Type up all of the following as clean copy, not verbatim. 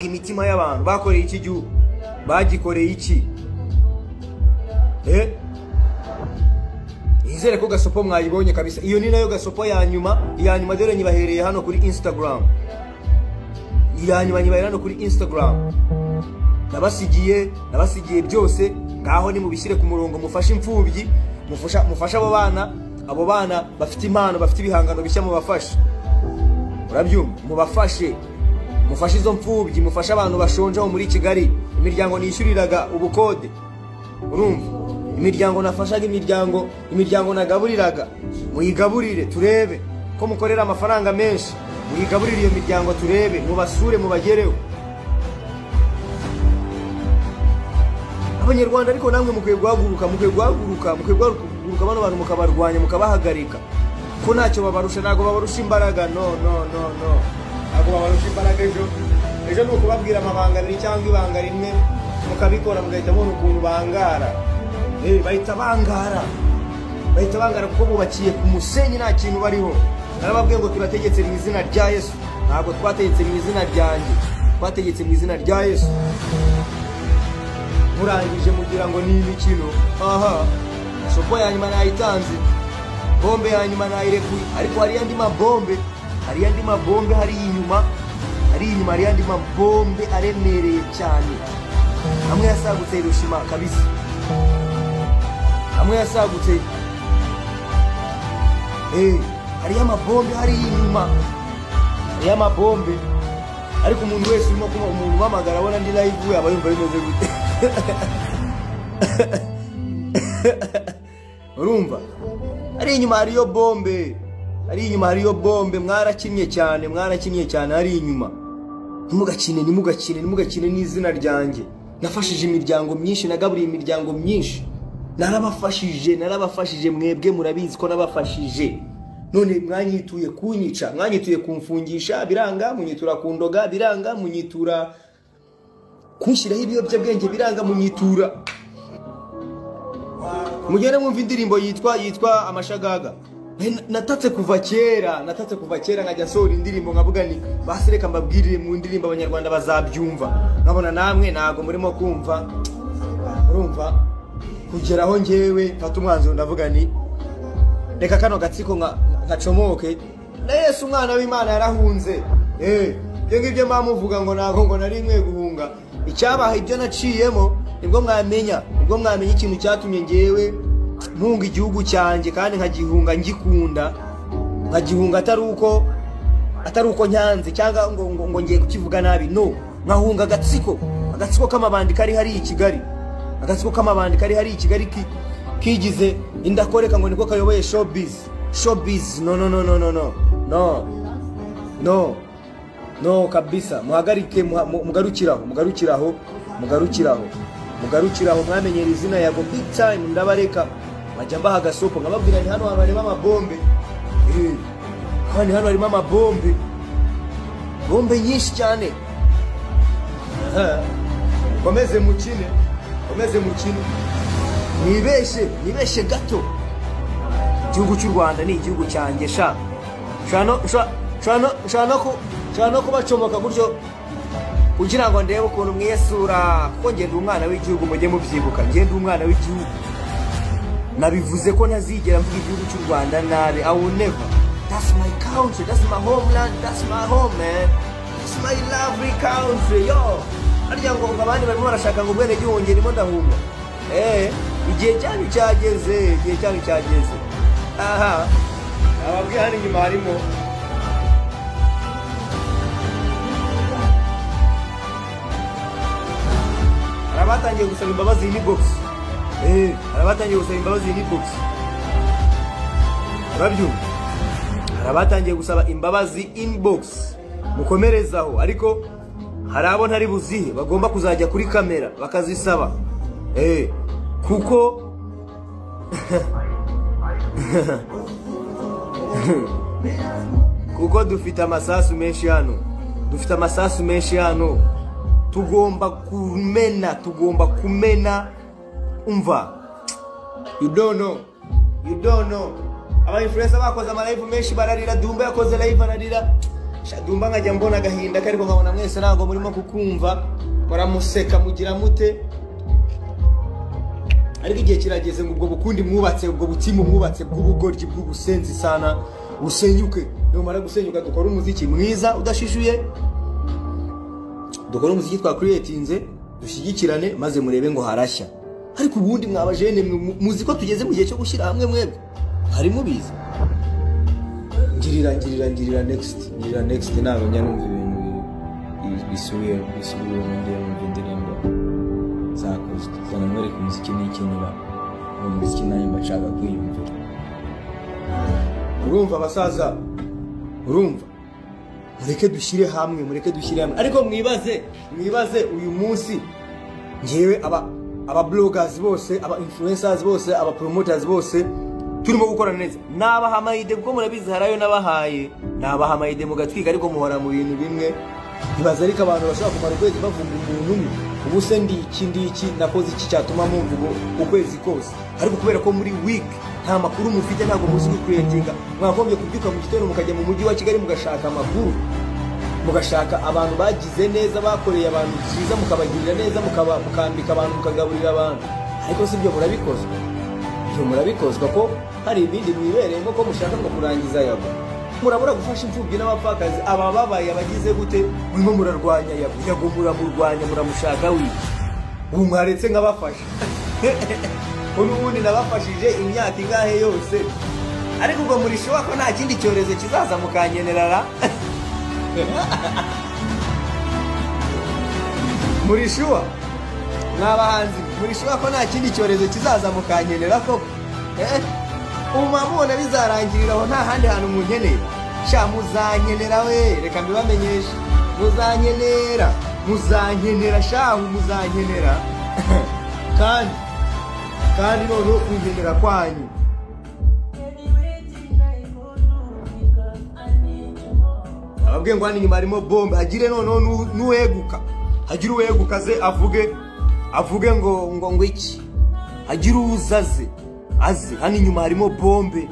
Imitima y'abantu bakoreye iki gihugu, bagikoreye iki? Nizere ko gasopo mwayibonye kabisa. Iyo ni nayo gasopo ya nyuma, iya nyuma dore nyibahereye hano kuri Instagram. Iya nyuma nyibahereye hano kuri Instagram. Nabasigiye byose, ngaho ni mubishyire ku murongo, mufashe imfubyi, mufasha abo bana bafite impano, bafite ibihangano bishya, mubafashe. Urabyumva? Mubafashe. Mufashe izo mfubyi, mufashe abantu bashonje aho muri Kigali, imiryango nishyuriraga ubukode. Urumva? Imiryango nafashaga, imiryango nagaburiraga, muyigaburire turebe ko mukorera amafaranga menshi, muyigaburire iyo miryango turebe, mubasure mubagereho. Abanyarwanda ariko namwe mukwiye guhaguruka, mukwiye guhaguruka bano bantu mukabarwanya, mukabahagarika. Ko ntacyo babarusha, ntago babarusha imbaraga. No no no no, ntago babarusha imbaraga. Ejo ni ukubabwira amabanga abiri cyangwa ibanga rimwe, mukabikora mugahita mubona ukuntu bangara. Bahita bangara kuko bubakiye ku musenyi, nta kintu bariho. Narababwiye ngo turategetse mu izina rya Yesu, ntabwo twategetse mu izina ryanjye, twategetse mu izina rya Yesu. Murangije mugira ngo ni imikino. Aha, sopo ya nyuma nayitanze, bombe ya nyuma nayirekuye, ariko hari andi mabombe, hari andi mabombe hari inyuma, hari andi mabombe aremereye cyane. Amwe yasagutse Hiroshima kabisa, amwe yasagutse. Hari amabombe hari inyuma, hari amabombe. Ariko umuntu wese urimo kuma umuntu umpamagara abona ndi live aba yumva bimeze gute? Urumva? Ari inyuma hariyo bombe, ari inyuma hariyo bombe. Mwarakinnye cyane, mwarakinnye cyane ari inyuma. Ntimugakine, ntimugakine, ntimugakine n'izina ryanjye. Nafashije imiryango myinshi, nagaburiye imiryango myinshi, narabafashije, narabafashije. Mwebwe murabizi ko nabafashije. None mwanyituye kunyica, mwanyituye kumfungisha biranga, munyitura kundoga biranga, munyitura kunshyiraho ibiyobyabwenge biranga, munyitura. Mugende mwumva indirimbo yitwa Amashagaga. Natatse kuva kera, natatse kuva kera nkajya nsohora indirimbo nkavuga ni basi reka mbabwirire mu ndirimbo abanyarwanda bazabyumva. Nkabona namwe ntago murimo kumva. Urumva? Kugeraho njyewe mfata umwanzuro ndavuga ni reka kano gatsiko nkacomoke. Na Yesu umwana w'Imana yarahunze. Ibyo ngibyo mbamuvuga ngo ntago ngo nari nkwiye guhunga. Icyabaha ibyo naciyemo nibwo mwamenya, nibwo mwamenya ikintu cyatumye ngewe mpunga igihugu cyanjye, kandi nkagihunga ngikunda, nkagihunga atari uko nyanze cyangwa ngo ngiye kukivuga nabi. No, nkahunga agatsiko, agatsiko k'amabandi kari hari i Kigali, agatsiko k'amabandi kari hari i Kigali kigize indakoreka ngo niko kayoboye showbiz. Showbiz, no no no no no no no no no kabisa. Muhagarike, mugarukiraho, mugarukiraho, mugarukiraho, mugarukiraho. Mwamenyera izina Yago big time, ndabareka bajya mbaha gasopo nkababwira ni hano harimo amabombe. Hano harimo amabombe, bombe nyinshi cyane. Komeze mukine, komeze mukine, nibeshe, nibeshe gato. Igihugu cy'u Rwanda ni igihugu cyanjye sha. Shano no kubacomoka gutyo kugira ngo ndebe ukuntu mwiyesura, kuko ngenda umwana w'igihugu, mujye mubyibuka, ngenda umwana w'igihugu. Nabivuze ko ntazigera mvuga igihugu cy'u Rwanda nabi. I will never. That's my country, that's my homeland, that's my home, man. That's my lovely country, yo. Arya ngo abandi barimo barashaka ngo ubwene gihugu ndimo ndahunga. Igihe cyanyu cyageze, igihe cyanyu cyageze. Aha, ababwiye hano inyuma harimo abatangiye gusaba imbabazi inbox. Abatangiye gusaba imbabazi inbox. Urabyumva? Abatangiye gusaba imbabazi inbox. Mukomerezaho, ariko hari abo ntari buzihe bagomba kuzajya kuri kamera bakazisaba. Kuko kuko dufite amasasu menshi hano, dufite amasasu menshi hano. Tugomba kumena, tugomba kumena. Umva, you don't know, you don't know. Aba influencer bakoze ama live menshi bararira, Dumba yakoze live ararira. Dumba nkajya mbona agahinda ariko nkabona mwese ntabwo murimo kukumva, muramuseka mugira mute. Ariko igihe kirageze ngo ubwo bukundi mwubatse, ubwo butimu mwubatse bw'ubugoryi bw'ubusenzi sana busenyuke. Numara gusenyuka dukora umuziki mwiza udashishuye, dukora umuziki twa creatinze, dushyigikirane maze murebe ngo harashya. Ariko ubundi mwabajene muzi ko tugeze mu gihe cyo gushyira hamwe mwebwe hari mubizi. Ngirira next ntabwo njya numva ibintu bisubiye ngiye numva indirimbo zakozwe zanamwereka umuziki n'ikinira uwo muziki nanjye mba nshaka kwiyumvira. Urumva abasaza, urumva, mureke dushyire hamwe. Ariko mwibaze uyu munsi ngewe aba bloggers bose, aba influencers bose, aba promoters bose turimo gukorana neza. Nabaha amayide kuko murabizi harayo nabahaye, nabaha amayide mugatwika, ariko muhora mu bintu bimwe. Ntibaza ariko abantu bashobora kumara ukwezi bavuga umuntu umwe, ubu se ndi iki nakoze iki cyatuma mumvuga ukwezi kose. Ariko kubera ko muri week nta makuru mufite, ntabwo muzi gucreatinga, mwagombye kubyuka mu gitondo mukajya mu mujyi wa Kigali mugashaka amakuru, mugashaka abantu bagize neza, bakoreye abantu byiza, mukabagirira neza, mukambika abantu, mukagaburira abantu. Ariko si ibyo murabikozwa, ibyo murabikozwa ko hari ibindi mwibereyemo ko mushaka ngo kurangiza Yago. Murabura gufasha imfubyi n'abapfakazi, abababaye abagize gute, murimo murarwanya Yago. Yago muramurwanya, muramushaka wiki. Ubu mwaretse nkabafasha ubundi nabafashije imyaka ingahe yose, ariko ubwo murishoba ko nta kindi cyorezo kizaza mukanyenerara. Murishuwa mwabahanzi, murishuwa ko nta kindi cyorezo kizaza mukanyenera koko? Umamubona bizarangirira aho, nta handi hantu munkeneye. Sha muzankenera we, reka mbibamenyeshe, muzankenera shahu, muzankenera. Kandi noneho kunkenera kwanyu ababwiye ngo hano inyuma harimo bombe, hagire noneho n'uweguka, hagire uweguka aze avuge ngo iki, hagire uzaze aze. Hano inyuma harimo bombe,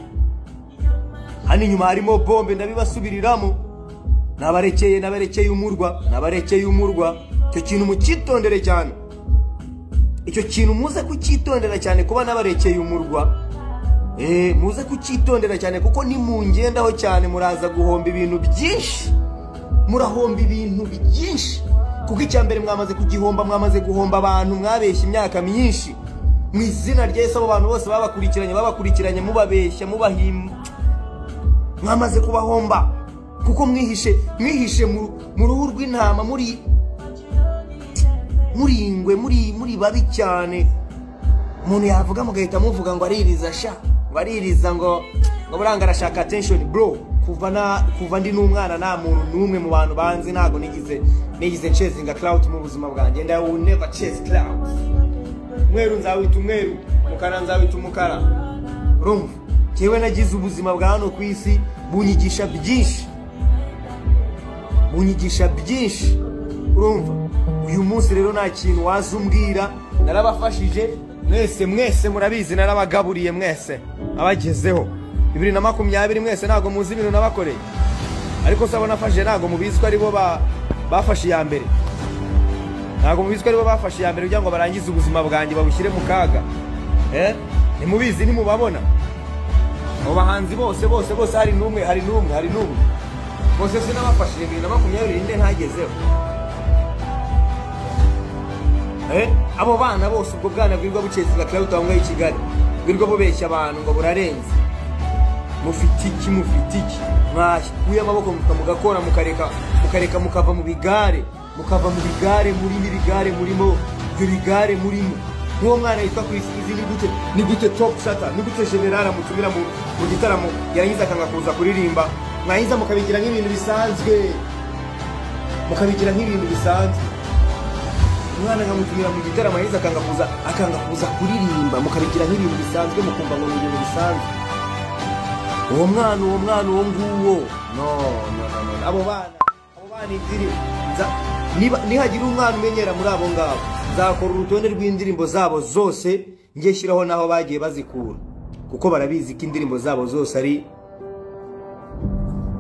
hano inyuma harimo bombe, ndabibasubiriramo. Nabarekeye umurwa. Icyo kintu mucyitondere cyane, icyo kintu muze kucyitondera cyane, kuba nabarekeye umurwa. Muze kucyitondera cyane, kuko nimungendaho cyane muraza guhomba ibintu byinshi, murahomba ibintu byinshi. Kuko icya mbere mwamaze kugihomba, mwamaze guhomba abantu mwabeshya imyaka myinshi mu izina rya Yesu. Abo bantu bose babakurikiranye mubabeshya, mubahima, mwamaze kubahomba kuko mwihishe mu ruhu rw'intama, muri ingwe, muri babi cyane. Umuntu yavuga mugahita muvuga ngo aririza sha, ngo aririza ngo buranga arashaka attention. Bro, kuva ndi n'umwana nta muntu n'umwe mu bantu banzi ntago nigeze chasinga clout mu buzima bwanjye. And I will never chase clout. Umweru nzawita umweru, umukara nzawita umukara. Urumva, njyewe nagize ubuzima bwa hano ku isi bunyigisha byinshi. Urumva, uyu munsi rero nta kintu wazumbwira, narabafashije mwese murabizi, narabagaburiye mwese abagezeho 2020 mwese ntago muzi ibintu nabakoreye. Ariko sabo nafashe ntago mubizi ko aribo bafashe iya mbere, ntago mubizi ko aribo bafashe iya mbere kugira ngo barangize ubuzima bwanjye babushyire mu kaga. Ntimubizi, ntimubabona abo bahanzi bose hari n'umwe bose sinabafashije 2024 ntagezeho. Abo bana bose ubwo bwana bwirwa buceza clout aho ngaho i Kigali, bwirwa bubeshya abantu ngo burarenze. Mufite iki mwakuye amaboko mugakora, mukareka mukava mu bigare, muri bigare murimo, ibyo bigare murimo. Nk'uwo mwana yitwa Chris Easy, ni gute top shata, ni gute general amutumira mu gitaramo, yarangiza akanga kuza kuririmba, mwarangiza mukabigira nk'ibintu bisanzwe, Umwana nkamutumira mu gitaramo yarangiza akanga kuza kuririmba, mukabigira nk'ibintu bisanzwe, mukumva ngo ni ibintu bisanzwe. Uwo mwana uwo nguwo, no, abo bana indirimbo nihagira umwana umenyera muri abo ngabo, nzakora urutonde rw'indirimbo zabo zose njye shyiraho naho bagiye bazikura, kuko barabizi ko indirimbo zabo zose ari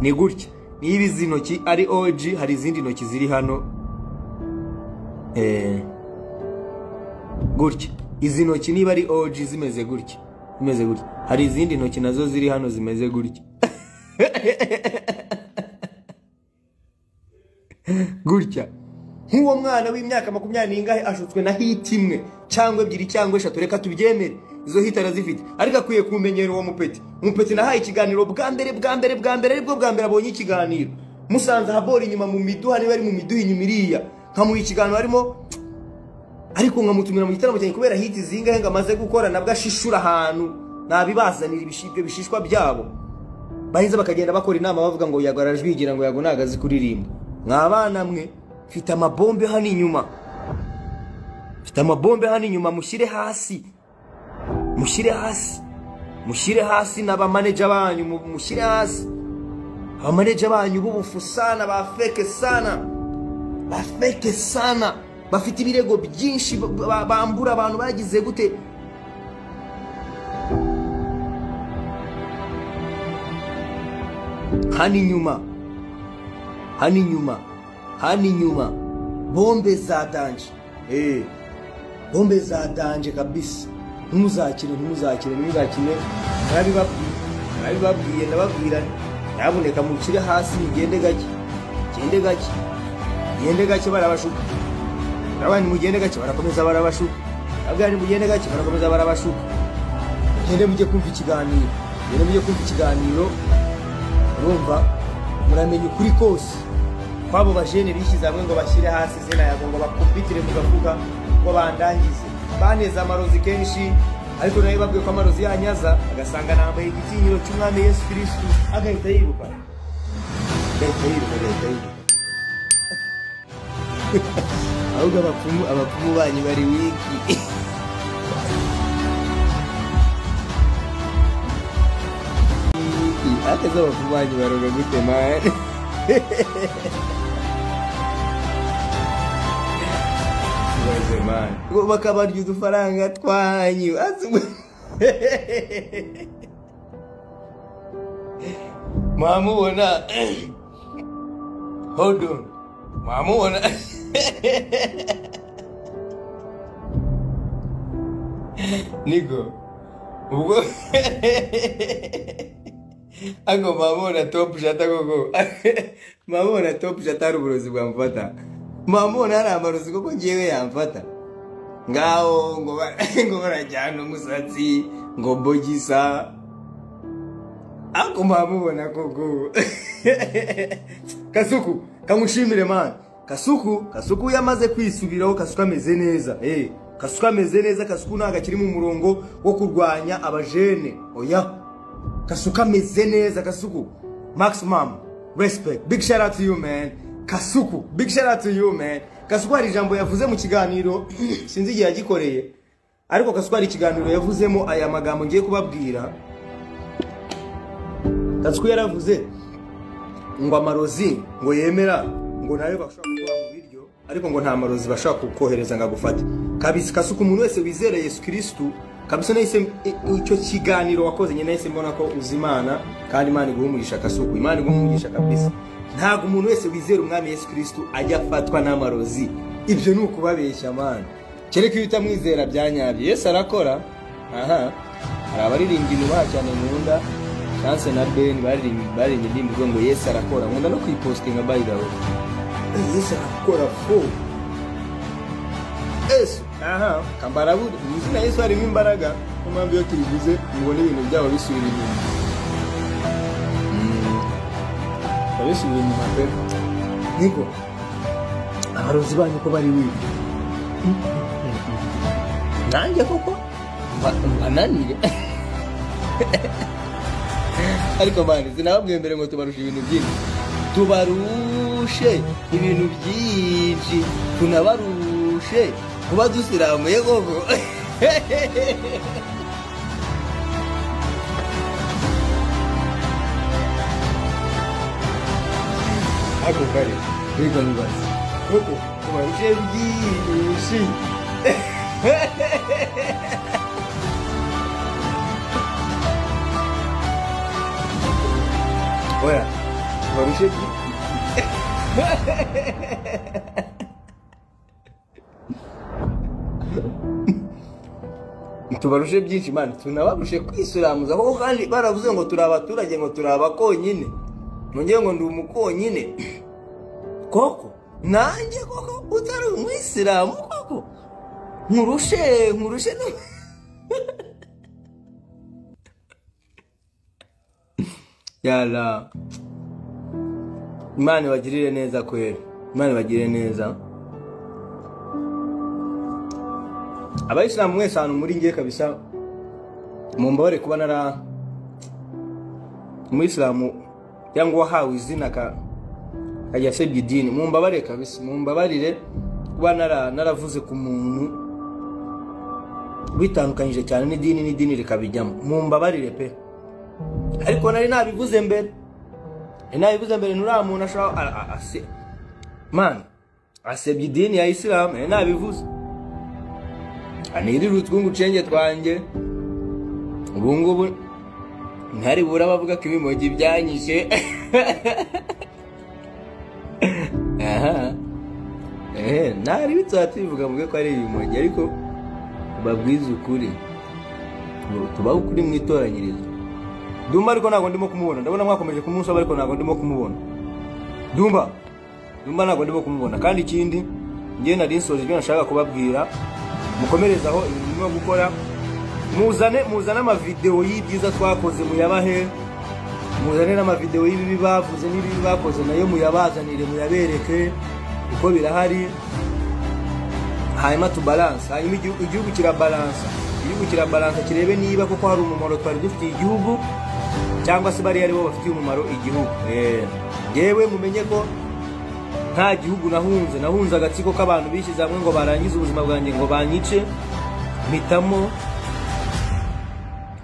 ni gutya. Niba izi ntoki ari OG, hari izindi ntoki ziri hano gutya. Izi ntoki niba ari OG zimeze gutya, zimeze gutya, hari izindi ntoki nazo ziri hano zimeze gutya gutya. Nk'uwo mwana w'imyaka 20 ashutswe na hit imwe cyangwa ebyiri cyangwa eshatu, reka tubyemere izo hit arazifite, ariko akwiye kumenyera uwo mupeti. Umupeti nahaye ikiganiro bwa mbere bwa mbere bwa mbere, aribwo bwa mbere abonye ikiganiro, musanze ahabora inyuma mu miduha, niba ari mu miduha inyuma iriya, nkamuha ikiganiro arimo, ariko nkamutumira mu gitaramo cyanjye kubera hit zingahe ngo amaze gukora, nabwo ashishura ahantu nabibazanira ibishibyo bishishwa byabo. Bahinze bakagenda bakora inama bavuga ngo Yago arajwigira, ngo Yago ntago azi kuririmba. Mwabana mwe, mfite amabombe hano inyuma, mfite amabombe hano inyuma, mushyire hasi, mushyire hasi, mushyire hasi n'abamaneja banyu, mushyire hasi abamaneja banyu b'ubufu sana, ba fake sana, ba fake sana, bafite ibirego byinshi, bambura abantu bagize gute. Hano inyuma, hano inyuma, hano inyuma, bombe za danje, bombe za danje kabisa. Ntimuzakine, ntimuzakine, ntimuzakine. Narabibabwiye, narabibabwiye, ndababwira nyabuneka mukire hasi, mugende gake, gende gake, gende gake, barabashuka. Abandi mugende gake, barakomeza barabashuka. Abandi mugende gake, barakomeza barabashuka. Mugende mujye kumva ikiganiro, mugende mujye kumva ikiganiro, urumva muramenya ukuri kose kwabo bajene bishyize hamwe ngo bashyire hasi izina Yago, ngo bakubitire mu gafuka, ngo bandangize. Baneza amarozi kenshi, ariko nayo babwiye ko amarozi yanyaza, agasanga nambaye igitinyiro cy'umwami Yesu Kristo, agahita yiruka, agahita yiruka, agahita yiruka. Ahubwo abapfumu banyu bari wiki. Akaza abapfumu banyu baroga gute man? Bakabarya udufaranga twanyu. Mwamubona, hold on, mwamubona niko ubwo ako mwamubona top shata koko, mwamubona top shata ari uburozi bwamufata, mwamubona ari amarozi koko ngewe yamfata. Ngaho ngo barajyana umusatsi ngo bogisa, ako mwamubona koko. Kasuku kamushimire man, Kasuku, Kasuku yamaze kwisubiraho, Kasuku ameze neza. Kasuku ameze neza, Kasuku ntago akiri mu murongo wo kurwanya abajene. Oya, Kasuku ameze neza. Kasuku maximum respect, big shout out to you man. Kasuku, big shout out to you man. Kasuku hari ijambo yavuze mu kiganiro, sinzi igihe yagikoreye, ariko Kasuku hari ikiganiro yavuzemo aya magambo ngiye kubabwira. Kasuku yaravuze ngo amarozi ngo yemera ngo nayo bashobora gukora mu biryo, ariko ngo nta marozi bashobora kukohereza ngo agufate. Kabisa Kasuku, umuntu wese wizera Yesu Kristo kabisa, nahise icyo kiganiro wakoze nyine nahise mbona ko uzi Imana, kandi Imana iguha umugisha. Kasuku, Imana iguha umugisha kabisa. Ntabwo umuntu wese wizera umwami Yesu Kristo ajya afatwa n'amarozi, ibyo ni ukubabeshya man. Kereka iyo utamwizera byanyabye. Yesu arakora. Aha, hari abaririmbyi nubaha cyane nkunda, Chance na Ben baririmbye indirimbo ivuga ngo Yesu arakora. Nkunda no kuyipostinga by the way. Yesu arakora fo. Yesu, aha, kambaraburi, mu izina Yesu harimo imbaraga. Niyo mpamvu iyo tubivuze mubona ibintu byabo bisubira inyuma. Bisubira inyuma pe. Niko abarozi banyu ko bari wiki. Nanjye koko mbananire. Ariko mani sinababwiye mbere ngo tubarushe ibintu byinshi, tubarushe ibintu byinshi, tunabarushe kuba dusiramuye koko. Ako kare reka nkubaze koko tubarushe byinshi. Oya, Tubarushe tubarushe byinshi man, tunabarushe kwisiramuza koko, kandi baravuze ngo turi abaturage, ngo turi abakonyine, nongeye ngo ndi umukonyine koko, nanjye koko utari umwisilamu koko nkurushe nkurushe no yala. Imana ibagirire neza kweri, Imana ibagirire neza. Abayisilamu mwese ahantu muri ngiye kabisa mumbabare kuba nara umuyisilamu cyangwa wahawe izina akajya asebya idini, mumbabare kabisa, mumbabarire kuba naravuze ku muntu bitandukanyije cyane n'idini, n'idini rikabijyamo, mumbabarire pe. Ariko nari nabivuze mbere, nuriya muntu ashobora man asebya idini ya Isilamu, nari nabivuze. Anirira utwungu cenge twanjye ubu ngubu ntari bura bavuga ko ibimogi byanyishe. Aha ntari bitatu bivuga muge ko ari ibimogi, ariko babwiza ukuri, tubaho ukuri mu itoranyirizo. Dumba ariko ntabwo ndimo kumubona, ndabona mwakomeje kumusaba ariko ntabwo ndimo kumubona. Dumba ntabwo ndimo kumubona. Kandi ikindi ngiye nari nsoje ibyo nashaka kubabwira, mukomerezaho ibintu murimo gukora, muzane amavideo y'ibyiza twakoze muyabahe, muzane n'amavideo y'ibibi bavuze n'ibibi bakoze nayo muyabazanire, muyabereke uko birahari, hanyuma tubalance. Hanyuma igihugu kirabalansa, kirebe niba koko hari umumaro twari dufitiye igihugu cyangwa se bari aribo bafitiye umumaro igihugu. Yewe mumenye ko nta gihugu nahunze, nahunze agatsiko k'abantu bishyize hamwe ngo barangize ubuzima bwanjye, ngo banyice, mpitamo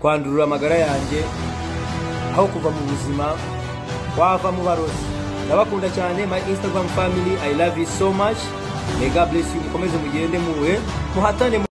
kwandurura amagara yanjye aho kuva mu buzima wava mu barozi. Ndabakunda cyane my Instagram family, I love you so much, may God bless you. Mukomeze mugende muwe muhatane.